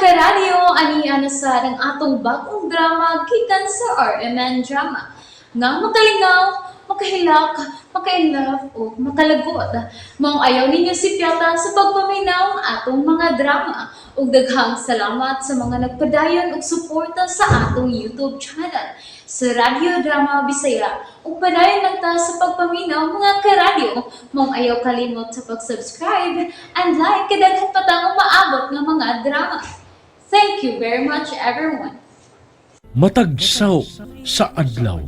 Karadyo, ani na sa ang atong bagong drama gikan sa RMN Drama. Nga makalingaw, makahilak, makainlove o makalagot. Maong ayaw ninyo si Piata sa pagpaminaw ang atong mga drama. Ug daghang salamat sa mga nagpadayon og suporta sa atong YouTube channel sa Radyo Drama Bisaya. Ug padayon lang ta sa pagpaminaw, mga karadyo. Maong ayaw kalimot sa pag-subscribe and like kay daghan pa tang umaabot nga mga drama. Thank you very much, everyone. Matagsaw sa adlaw.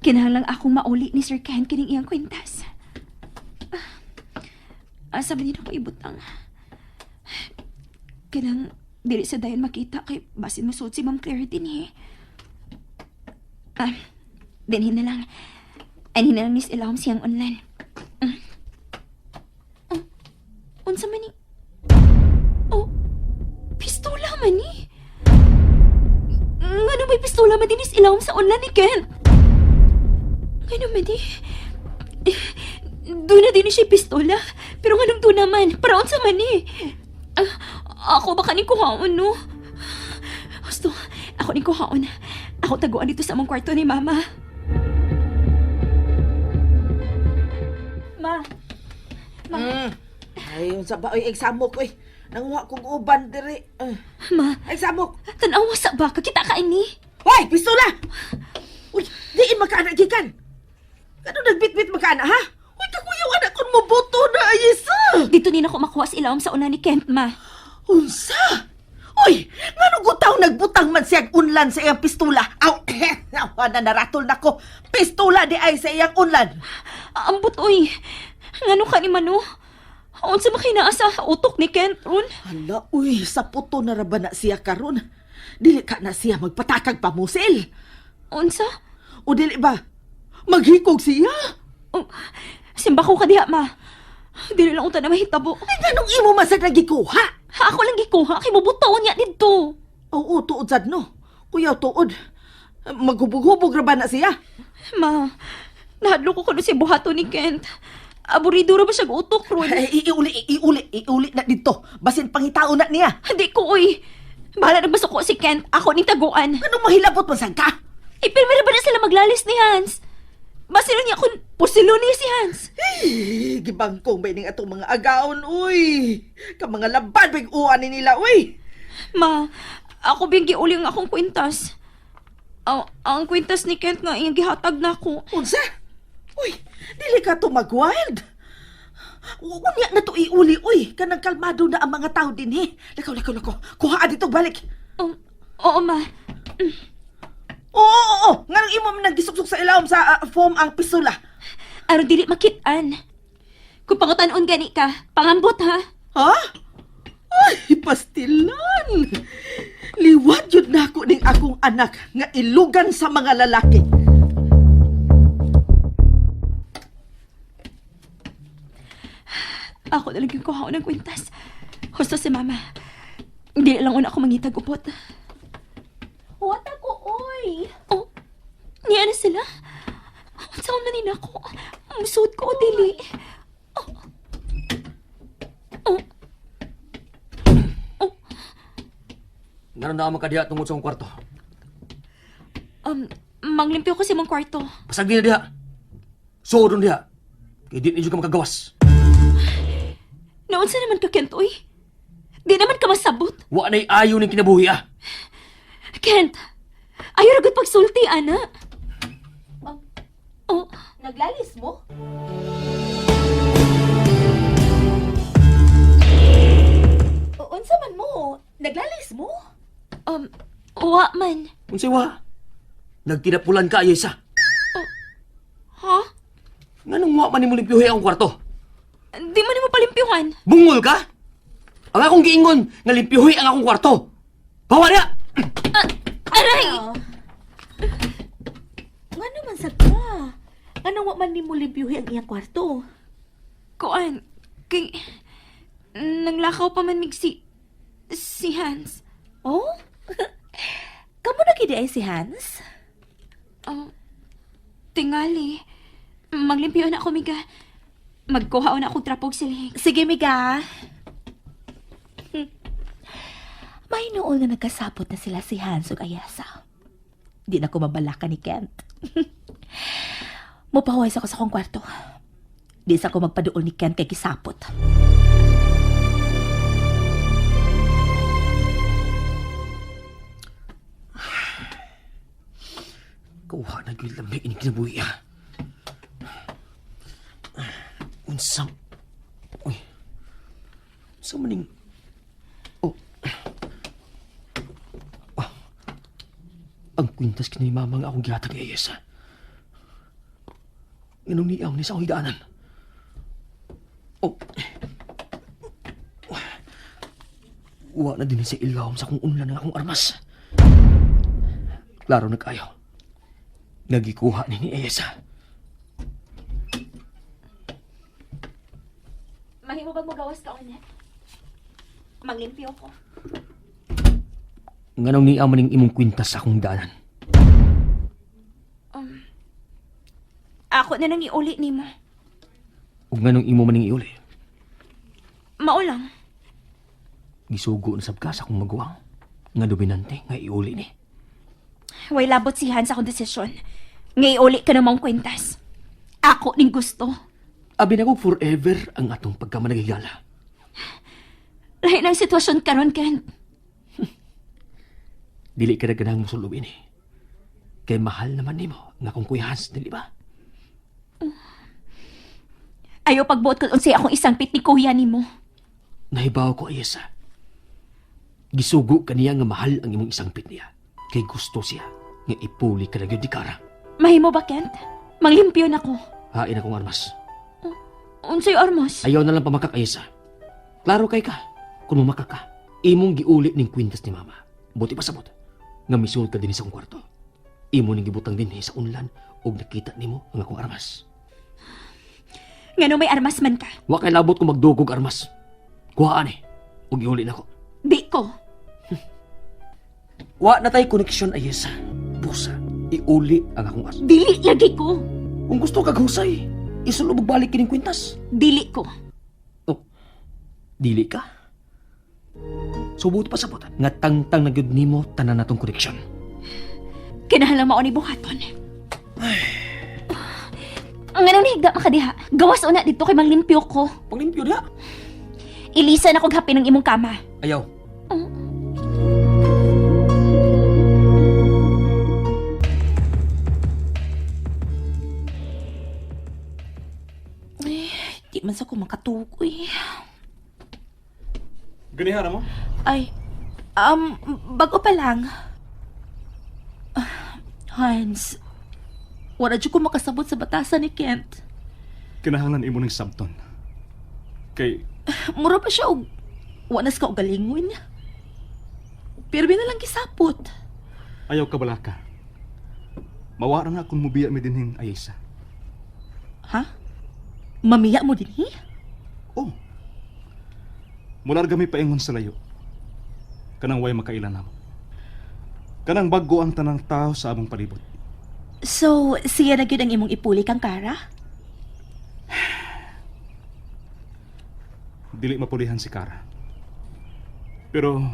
Kinahanglang akong mauli ni Sir Ken kining iyang kwintas. Ah, asa ba din ako ibutang? Kinang dili sa dayon makita kay basin masuod si Ma'am Claire din eh. Ah, dinhin na lang. Anhin na lang ni Ilawom siyang online. Mm. Oh, unsa man ni? Oh, pistola man ni. Ngano may pistola man din is ilawom sa online ni Ken? Ngano man eh? Doon na din siya pistola. Pero nganong doon naman? Para unsa man eh? Ah, ako baka ni kuhaon, no? Gusto, ako ni kuhaon. Ako taguan dito sa among kwarto ni Mama. Ma, Ma. Ay, unsa ba oy examok oy. Nanguha kog uban diri. Ma, Examok. tanawa sa ba? Kakita ka ini. Hoy, pistola. Uy, diin makaana gikan. Kano nagbitbit makaana ha? Uy, kakuyaw anak kon moboto na ay isa. Dito din ako makuha sa ilawom sa una ni Kent, Ma. Unsa? Uy, ngano gutaw nagbutang man siyang unlan sa iyang pistola? Aw, aw na naratol nako. Pistola di ay sa iyang unlan. Ambot, oy. Ngano ka ni Mano? Unsa makinaa sa utok ni Kent, ron? Hala, uy, sa puto na ra ba na siya karon? Dili ka na siya magpatakag pamusil. Unsa? O dili ba? Maghikog siya? Oh, simba ko ka diha, ma. Dili lang unta na mahitabo. Ay, ganong imo man sa nagikuha? Ha, ako lang gikuha kay mubutaon niya didto. Oo, tuod sad no. Kuya, tuod. Maghubog-hubog ra ba na siya? Ma, nahadlok ko kuno si buhato ni Kent. Aburido ra ba siya utok ron? Ay, iuli, iuli, iuli na dito. Basin pangitao na niya. Hindi ko, oy. Bahala nagbasuko si Kent. Ako ning taguan. Anong mahilabot man sad ka? Ipirmi ra ba na sila maglalis ni Hans? Basilo niya kung pusilo niya si Hans. Ay, gibangkong ba ining atong mga agaon, uy. Ka mga laban ba'y uwan ni nila, uy. Ma, ako bing giuli ang akong kwintas. Ang kwintas ni Kent nga iyang gihatag na ako. Unsa? Uy, dili ka to mag-wild. Unya na to iuli, uy. Kanang kalmado na ang mga tao din, he. Lakaw, lakaw, lakaw. Kuha dito, balik. Oh, oo, ma. Oo, oo, oo. Nganong imo man nagisuksok sa ilawom sa foam ang pistola? Aron dili makitaan. Kung pangutanon gani ka, pangambot ha. Ha? Ay, pastilan! Liwat yun na ako ning akong anak nga ilugan sa mga lalaki. Ako talagang kuha ng kwintas. Husto si mama. Hindi lang una ako mangitag upot. What ako, oy? Oh, niya na sila. Unsa man ni nako? Musuot ko o dili. Oh. Oh. Oh. Ngayon na ako tungod sa akong kwarto. Manglimpyo ko sa imong kwarto. Pasag di na diha. Suod diha. Kay di ninyo ka makagawas. Naunsa naman ka, Kent, uy? Di naman ka masabot. Wa na'y ayo ning kinabuhi ah. Kent, ayaw ra gud pagsulti, ana. Oh, Naglalis mo? Unsa man mo? Naglalis mo? wa man. Unsay wa? Nagtinapulan ka ay isa. Ha? Nganong wa man nimo limpyuhi akong kwarto? Di man nimo palimpyuhan. Bungol ka? Ang akong giingon nga limpyuhi ang akong kwarto. Bawa diha. Aray! Nga naman sa ka? Anong wa man nimo limpyuhi ang iyang kwarto? Kuan, kay nanglakaw pa man mig si Hans. Oh? Kamo na gid ay si Hans? Tingali. Maglimpyo na ako, Miga. Magkuha na akong trapog silhig. Sige, Miga. May nool nga nagkasapot na sila si Hans ug Ayasa. Di na ko mabalaka ni Kent. Mupahuway sa ko sa akong kwarto. Di sa ko magpaduol ni Kent kay kisapot. Kuha na gyud lamig ini kinabuhi ah. Unsam. Uy. Unsa maning. Oh. Ah. Ang kwintas kini mama nga akong gihatag ni Ayesa. Nganong niyaw ni sa akong higaanan. Oh. Wa na din sa ilawom sa akong unlan ng akong armas. Klaro na kayo. Nagikuha ni Ayesa. Mahimo bang magawas ka ulit? Maglimpyo ko. Nganong niya maning imong kwintas sa akong daanan. Ako na nang iuli nimo. Ug nganong imo maning iuli. Mao lang. Gisugo na sab ka sa akong maguwang. Nga dominante nga iuli ni. Way labot si Hans akong desisyon. Nga iuli ka na mong kwintas. Ako ning gusto. Abi na ko forever ang atong pagkamanagigala. Lahi ng sitwasyon karon, Kent. Dili ka na ganang musulob ini. Kay mahal naman nimo nga akong Kuya Hans, dili ba? Ayaw pagbuot kung unsay akong isang pit ni kuya nimo. Nahibaw ko, Ayesa. Gisugo kaniya nga mahal ang imong isang pit niya. Kay gusto siya nga ipuli ka na gyud ni Kara. Mahimo ba, Kent? Manglimpyo na ko. Hain akong armas. Unsay armas? Ayaw na lang pamakak, Ayesa. Klaro kay ka, kung mamakak ka, imong giuli ning kwintas ni mama. Buti pa sabot, nga misul ka din sa akong kwarto. Imo ning gibutang din sa unlan ug nakita nimo ang akong armas. Ngano may armas man ka? Wa kay labot kung magdugog armas. Kuhaan eh, ug iuli nako. Di ko. Wa na tay koneksyon, Ayesa. Busa, iuli ang akong armas. Dili lagi ko. Kung gusto kag husay, isulubog balik kining kwintas. Dili ko. Oh, dili ka. Subuto pa sabot nga tangtang na gyud nimo tanan natong koneksyon. Kinahanglan mao ni buhaton. Ngano ni higda makadiha? Gawas una dito kay manglimpyo ko. Panglimpyo diha. Ilisa na kog hapin ang imong kama. Ayaw. Di man sa ko makatukoy. Ganihan mo? Ay, bago pa lang. Ah, Hans, wala dyan ko makasabot sa batasan ni Kent. Kinahanglan imo ning sabton. Kay Mura pa siya og wanas ka og galingon. Pero na lang gisapot. ayaw ka balaka. Mawara nga kung mubiya mi dinhing Ayesa. Ha? Mamiya mo din, hi? Oh. Mularga mi paingon sa layo. Kanang way makaila namo. Kanang bag-o ang tanang tao sa among palibot. So, siya na gyud ang imong ipuli kang Kara? Dili mapulihan si Kara. Pero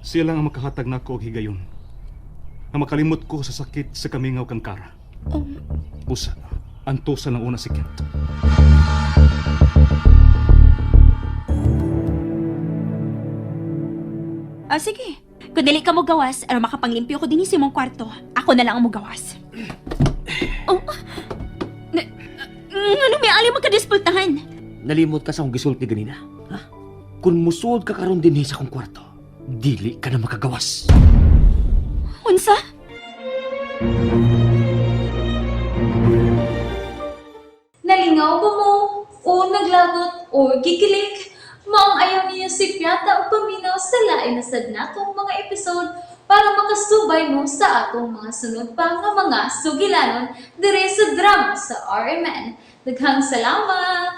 siya lang ang makahatag nako og higayon. Nga makalimot ko sa sakit sa kamingaw kang Kara. Usa, antusa lang una si Kent. Ah, sige. Kung dili ka mo gawas, aron makapanglimpyo ko dinhi sa imong kwarto. Ako na lang ang mogawas. Oh. Na, ngano may ali magkadispultahan? Nalimot ka sa akong gisulti ganina. Ha? Kung musuod ka karon dinhi sa akong kwarto, dili ka na makagawas. Unsa? Nalingaw ba mo? O naglagot o gikilig? Maong ayaw niyo si Piata o paminaw sa lain na sad natong mga episode para makasubay mo sa atong mga sunod pa nga mga sugilanon dire sa drama sa RMN. Daghang salamat!